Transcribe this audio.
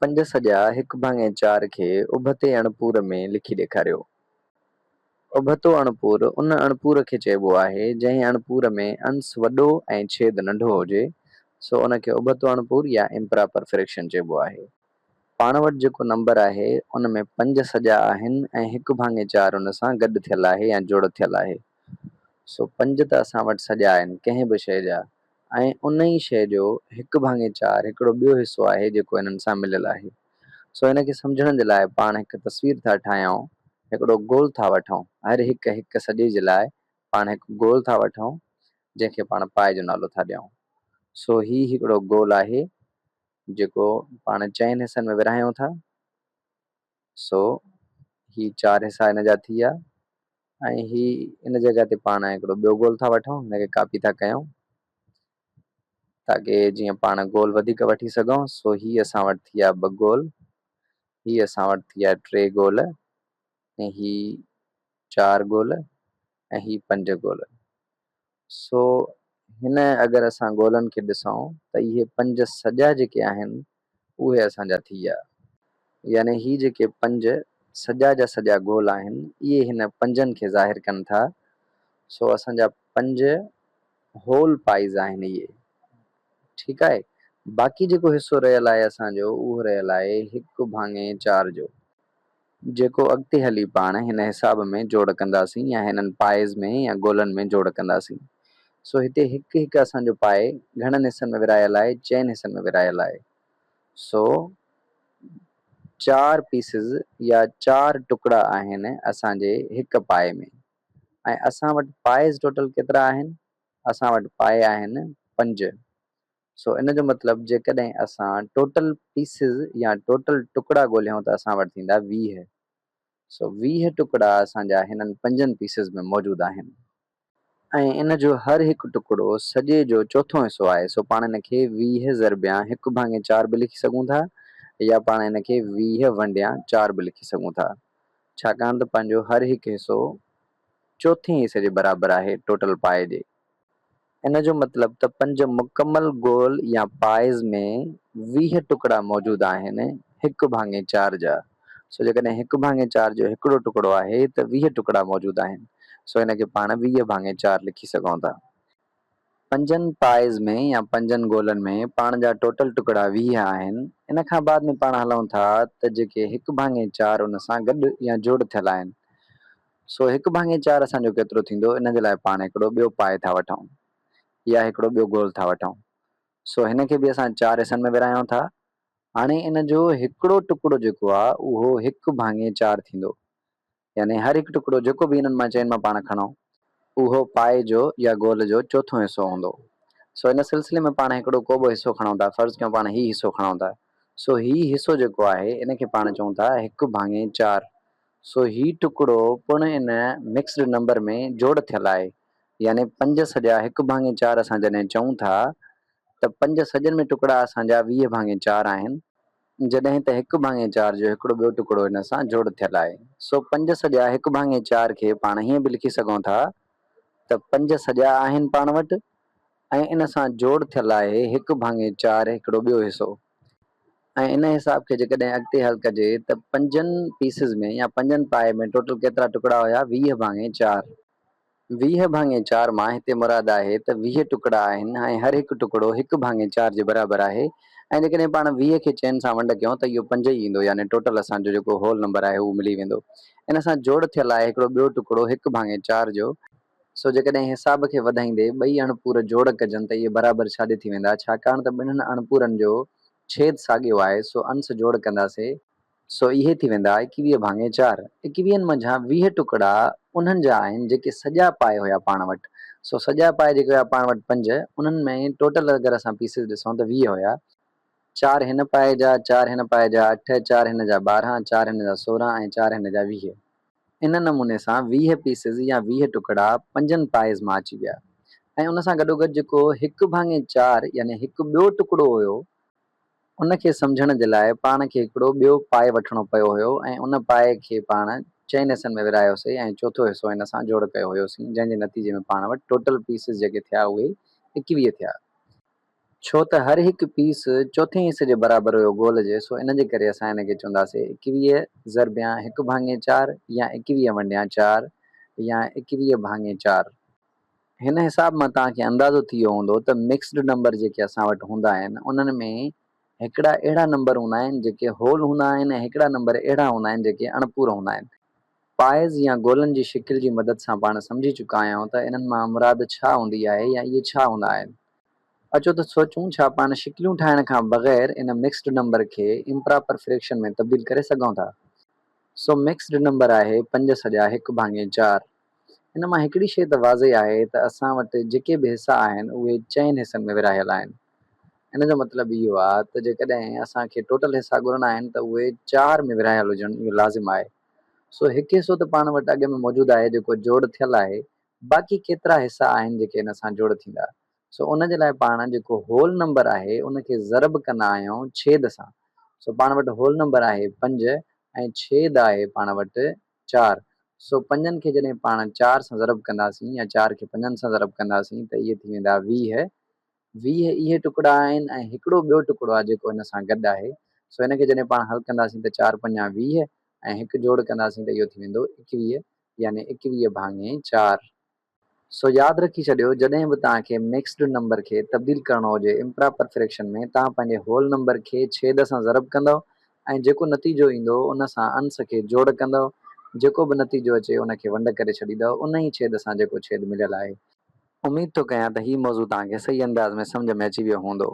پنج سڄا هڪ ڀاڱي چار کي ابتي اڻپور ۾ لکي ڏيکاريو. ابتو اڻپور ان اڻپور کي چئبو آهي، جنهن اڻپور ۾ انس وڏو ۽ ڇيد ننڍو هجي، سو ان کي ابتو اڻپور يا امپراپر فريڪشن چئبو آهي. پاڻ وٽ جيڪو نمبر آهي، ان ۾ پنج سڄا آهن ۽ هڪ ڀاڱي چار ان سان گڏ ٿيل آهي يا جوڙ ٿيل آهي. سو پنج ته اسان وٽ سڄا آهن، ڪنهن به شيء جا، ۽ ان ئي شيء جو هڪ ڀاڱي چار هڪڙو ٻيو حصو آهي جيڪو انهن سان مليل آهي. سو ان کي سمجهڻ جي لاء پاڻ هڪ تصوير ٿا ٺاهيون، هڪڙو گول ٿا وٺون، هر هڪ هڪ سڄي جي لاء پاڻ هڪ گول ٿا وٺون، جنهن کي پاڻ پائي جو نالو ٿا ڏيون. سو هي هڪڙو گول آهي جيڪو پاڻ چئن حصن ۾ ورهايون ٿا. سو هي چار حصا ان جا ٿي ويا ۽ هي ان جڳهه تي پاڻ هڪڙو ٻيو گول ٿا وٺون، هن کي ڪاپي ٿا ڪيون تاڪه جيئن پاڻ گول وڌيڪ وٺي سگهون. سو هي اسان وٽ ٿي ويا ٻه گول، هي اسان وٽ ٿي ويا ٽي گول، ۽ هي چار گول، ۽ هي پنج گول. سو هن اگر اسان گولن کي ڏسون ته اهي پنج سڄا جيڪي آهن اهي اسان جا ٿي ويا، يعني هي جيڪي پنج سڄا جا سڄا گول آهن اهي هن پنجن کي ظاهر ڪن ٿا. سو اسان جا پنج هول پائيز آهن اهي، ٺيڪ آهي. باقي جيڪو حصو رهيل آهي اسان جو اهو رهيل آهي هڪ ڀاڱي چار جو، جيڪو اڳتي هلي پاڻ هن حساب ۾ جوڙ ڪنداسين يا هنن پائيز ۾ يا گولن ۾ جوڙ ڪنداسين. سو هتي هڪ هڪ اسان جو پائي گهڻن حصن ۾ ورهايل آهي؟ چئن حصن ۾ ورهايل آهي. سو چار پيسز يا چار ٽڪڙا آهن اسان جي هڪ پائي ۾، ۽ اسان وٽ پائيز ٽوٽل ڪيترا آهن؟ اسان وٽ پائي آهن پنج. سو ان جو مطلب جيڪڏهن اسان ٽوٽل پيسز يا ٽوٽل ٽڪڙا ڳوليون ته اسان وٽ ٿيندا 20. سو 20 ٽڪڙا اسان جا هنن پنجن پيسز ۾ موجود آهن. ۽ ان جو هر هڪ ٽڪڙو سڄي جو چوٿون حصو آهي، سو پاڻ ان کي 20 ضربيان هڪ ڀاڱي چار به لکي سگهون ٿا يا پاڻ ان کي 20 ونڊيان چار به لکي سگهون ٿا، ڇاڪاڻ ته پنهنجو هر هڪ حصو چوٿين حصي جي برابر آهي ٽوٽل پائي جي. ان جو مطلب ته پنج مڪمل گول يا پائيز ۾ 20 ٽڪڙا موجود آهن هڪ ڀاڱي چار جا. سو جيڪڏهن هڪ ڀاڱي چار جو هڪڙو ٽڪڙو آهي ته 20 ٽڪڙا موجود آهن. سو ان کي پاڻ 20 ڀاڱي چار لکي سگهون ٿا. پنجن پائيز ۾ يا پنجن گولن ۾ پاڻ جا ٽوٽل ٽڪڙا 20 آهن. ان کان بعد ۾ پاڻ هلون ٿا ته جيڪي هڪ ڀاڱي چار ان سان گڏ يا جوڙ ٿيل آهن. سو هڪ ڀاڱي چار اسان جو ڪيترو ٿيندو، ان جي لاء پاڻ هڪڙو ٻيو پائي ٿا وٺون يا هڪڙو ٻيو گول ٿا وٺون. سو هن کي به اسان چار حصن ۾ ورهايون ٿا. هاڻي ان جو هڪڙو ٽڪڙو جيڪو آ اهو هڪ ڀاڱي چار ٿيندو. يعني هر هڪ ٽڪڙو جيڪو به انهن مان چئن مان پاڻ کڻون، اهو پائي جو يا گول جو چوٿون حصو هوندو. سو ان سلسلي ۾ پاڻ هڪڙو ڪو به حصو کڻون ٿا، فرض ڪيون پاڻ هي حصو کڻون ٿا. سو هي حصو جيڪو آهي ان کي پاڻ چئون ٿا هڪ ڀاڱي چار. سو هي ٽڪڙو پڻ ان مڪسڊ نمبر ۾ جوڙ ٿيل آهي. يعني پنج سڄا هڪ ڀاڱي چار اسان جڏهن چئون ٿا ته پنج سڄن ۾ ٽڪڙا اسان جا 20 ڀاڱي چار آهن، جڏهن ته هڪ ڀاڱي چار جو هڪڙو ٻيو ٽڪڙو ان سان جوڙ ٿيل آهي. سو پنج سڄا هڪ ڀاڱي چار کي پاڻ هيئن به لکي سگهون ٿا ته پنج سڄا آهن پاڻ وٽ ۽ ان سان جوڙ ٿيل آهي هڪ ڀاڱي چار هڪڙو ٻيو حصو. ۽ ان حساب کي جيڪڏهن اڳتي حل ڪجي ته پنجن پيسز ۾ يا پنجن پائي ۾ ٽوٽل ڪيترا ٽڪڙا هيا؟ 20 ڀاڱي چار. 20 ڀاڱي چار مان هتي مراد آهي ته 20 ٽڪڙا آهن ۽ هر هڪ ٽڪڙو هڪ ڀاڱي چار جي برابر آهي ۽ جيڪڏهن پاڻ 20 کي چئن سان ونڊ ڪيون ته اهو پنج ئي ايندو يعني ٽوٽل اسان جو جيڪو هول نمبر آهي اهو ملي ويندو. ان سان جوڙ ٿيل آهي هڪڙو ٻيو ٽڪڙو هڪ ڀاڱي چار جو. سو جيڪڏهن حساب کي وڌائيندي ٻئي اڻپور جوڙ ڪجن ته اهي برابر ڇا جي ٿي ويندا؟ ڇاڪاڻ ته ٻنهن اڻپورن جو ڇيد ساڳيو آهي سو انس جوڙ ڪنداسي. سو اهي ٿي ويندا ايڪويهه ڀاڱي چار. ايڪويهن منجهان 20 ٽڪڙا انهن جا آهن جيڪي سڄا پائي هيا پاڻ وٽ. سو سڄا پائي جيڪي هيا پاڻ وٽ پنج، انهن ۾ ٽوٽل اگر اسان پيسز ڏسون ته 20 هيا. چار هن پائي جا، چار هن پائي جا اٺ، چار هن جا 12، چار هن جا 16 ۽ چار هن جا 20. ان نموني سان 20 پيسز يا 20 ٽڪڙا پنجن پائيز مان اچي ويا ۽ ان سان گڏوگڏ جيڪو هڪ ڀاڱي چار يعني هڪ ٻيو ٽڪڙو هيو، ان کي سمجهڻ جي لاء پاڻ کي هڪڙو ٻيو پائي وٺڻو پيو هيو ۽ ان پائي کي پاڻ چئن حصن ۾ ورهايوسي ۽ چوٿون حصو ان سان جوڙ ڪيو هيوسين، جنهن جي نتيجي ۾ پاڻ وٽ ٽوٽل پيسز جيڪي ٿيا اهي 21 ٿيا. ڇو ته هر هڪ پيس چوٿين حصي جي برابر هيو گول جي، سو ان جي ڪري اسان ان کي چونداسين 21 ضربيان هڪ ڀاڱي چار يا 21 ونڊيان چار يا 21 ڀاڱي چار. هن حساب مان توهان کي اندازو ٿي ويو هوندو ته مڪسڊ نمبر جيڪي اسان وٽ هوندا آهن انهن ۾ هڪڙا اهڙا نمبر هوندا آهن جيڪي هول هوندا آهن ۽ هڪڙا نمبر اهڙا هوندا آهن جيڪي اڻپورا هوندا آهن. پائز يا گولن جي شڪل جي مدد سان پاڻ سمجهي چڪا آهيون ته انهن مان مراد ڇا هوندي آهي يا اهي ڇا هوندا آهن. اچو ته سوچون ڇا پاڻ شڪليون ٺاهڻ کان بغير ان مڪسڊ نمبر کي امپراپر فريڪشن ۾ تبديل ڪري سگهون ٿا؟ سو مڪسڊ نمبر آهي پنج سڄا هڪ ڀاڱي چار. ان مان هڪڙي شيء ته واضح آهي ته اسان وٽ جيڪي به حصا آهن اهي چئن حصن ۾ ورهايل آهن. ان جو مطلب اهو آهي ته جيڪڏهن اسان کي ٽوٽل حصا ڳولڻا آهن ته اهي چار ۾ ورهايل هجڻ اهو لازم آهي. سو هڪ حصو ته پاڻ وٽ اڳ ۾ موجود آهي جيڪو جوڙ ٿيل آهي باقي ڪيترا حصا آهن جيڪي ان سان جوڙ ٿيندا. سو ان جي لاء پاڻ جيڪو هول نمبر آهي ان کي ضرب ڪندا آهيون ڇيد سان. سو پاڻ وٽ هول نمبر آهي پنج ۽ ڇيد آهي پاڻ وٽ چار. سو پنجن کي جڏهن پاڻ چار سان ضرب ڪنداسين يا چار کي پنجن سان ضرب ڪنداسين ته اهي ٿي ويندا 20. 20 اهي ٽڪڙا آهن ۽ هڪڙو ٻيو ٽڪڙو آهي جيڪو ان سان گڏ آهي. سو ان کي جڏهن پاڻ حل ڪنداسين ته چار پنجا 20 ۽ هڪ جوڙ ڪنداسين ته اهو ٿي ويندو 21 يعني 21 ڀاڱي چار. سو ياد رکي ڇڏيو جڏهن به توهان کي مڪسڊ نمبر کي تبديل ڪرڻو هجي امپراپر فريڪشن ۾ توهان پنهنجي هول نمبر کي ڇيد سان ضرب ڪندؤ ۽ جيڪو نتيجو ايندو ان سان انس کي جوڙ ڪندؤ جيڪو به نتيجو اچي ان کي ونڊ ڪري ڇڏيندؤ ان ئي ڇيد سان جيڪو ڇيد مليل آهي. اميد ٿو ڪيان ته هي موضوع توهان کي صحيح انداز ۾ سمجهه ۾ اچي ويو هوندو.